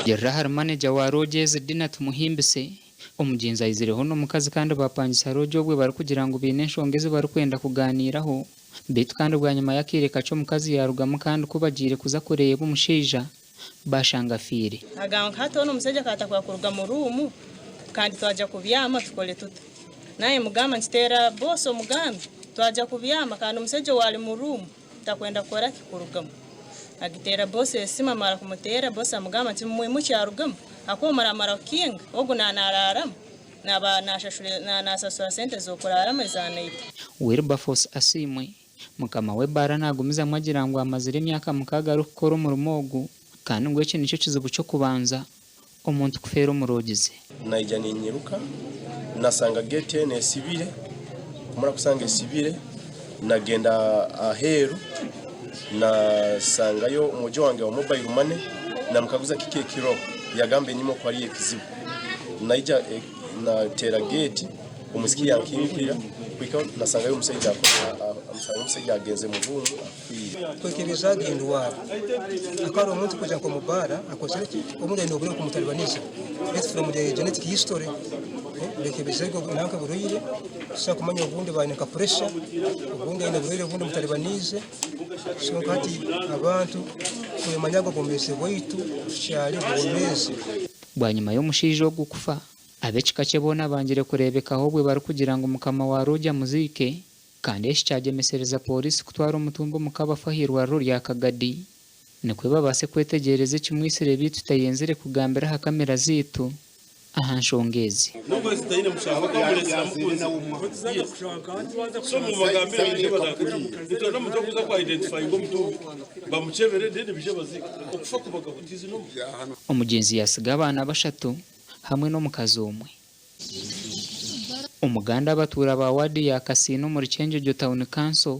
Girira ahari maneja wa roogi ezi Dina Tumuhimbise, omugyenzi aizireho n'omukazi kandi bapangisa roogi obwe barikugira ngu baine enshonga ezi barikwenda kuganiiraho beitu kandi bwanyima y'akaire kakye omukazi yaarugamu kandi ku bagiire kuza kureeba omushaija baashanga afiire. Agamba nka hati onu omusaija akaba atakwenda kuruga mu ruumu kandi twagya kubyama tukore tuta? Naanye mugamba nti teera boosi omugambe twagya kubyama kandi omusaija owaari mu ruumu takwenda kukora ki? Kurugamu. Agiteera boosi esimu amara kumuteera boosi amugamba nti mumwimukye arugemu ahakuba muramara kukinga ogu naanaraaramu naaba naashashura sente z'okuraaramu eza naiti. Wilberforce Asiimwe, Mukama w'ebaara naagumizamu agira ngu amazire emyaka mukaaga arikukora omurimo ogu kandi ngu eki nikyo kizibu ky'okubanza omuntu kufeera omu roogi ze. Naija ninyiruka nasanga gate enu esibire, kumara kusanga esibire nagenda aheeru nasangayo omwojo wange wa mobile money namukaguza kiki ekiroho yagamba enyima oku hariyo ekizibu. Naija nateera gate omwisiki yankingurira kuhikaho nasangayo omusaija omusaija agenze mu ruumu afiire. Twekebezaga endwara. Hakaba hariho omuntu kwija nk'omu baara akozire ki? Obundi aine oburwaire bukumutalibaniza. Baitu from the genetic history, bekebezege nanka oburwaire, tusobora kumanya obundi baine nka pressure, obundi aine oburwaire obundi obumutalibaniize. So nka hati abantu twemanyaga obwomeezi bwaitu tukyali bwomeezi. Bwanyima y'omushaija ogu kufa, ab'ekika kye boona bangire kureebekaho obwe barikugira ngu mukama wa roogi amuziike kandi eki kyagyemesereza pooriisi kutwara omutumbi omu kabafu ah'eirwariro rya Kagadi nikwo babaase kwetegyereza ekimwitsire beitu tayenzire kugambira aha kamera zaitu aha nshonga ezi. Omugyenzi yaatsiga abaana bashatu hamwe n'omukazi omwe. Omuganda abatuura ba waadi ya Kasiino omuri Kyenjojo Town Council.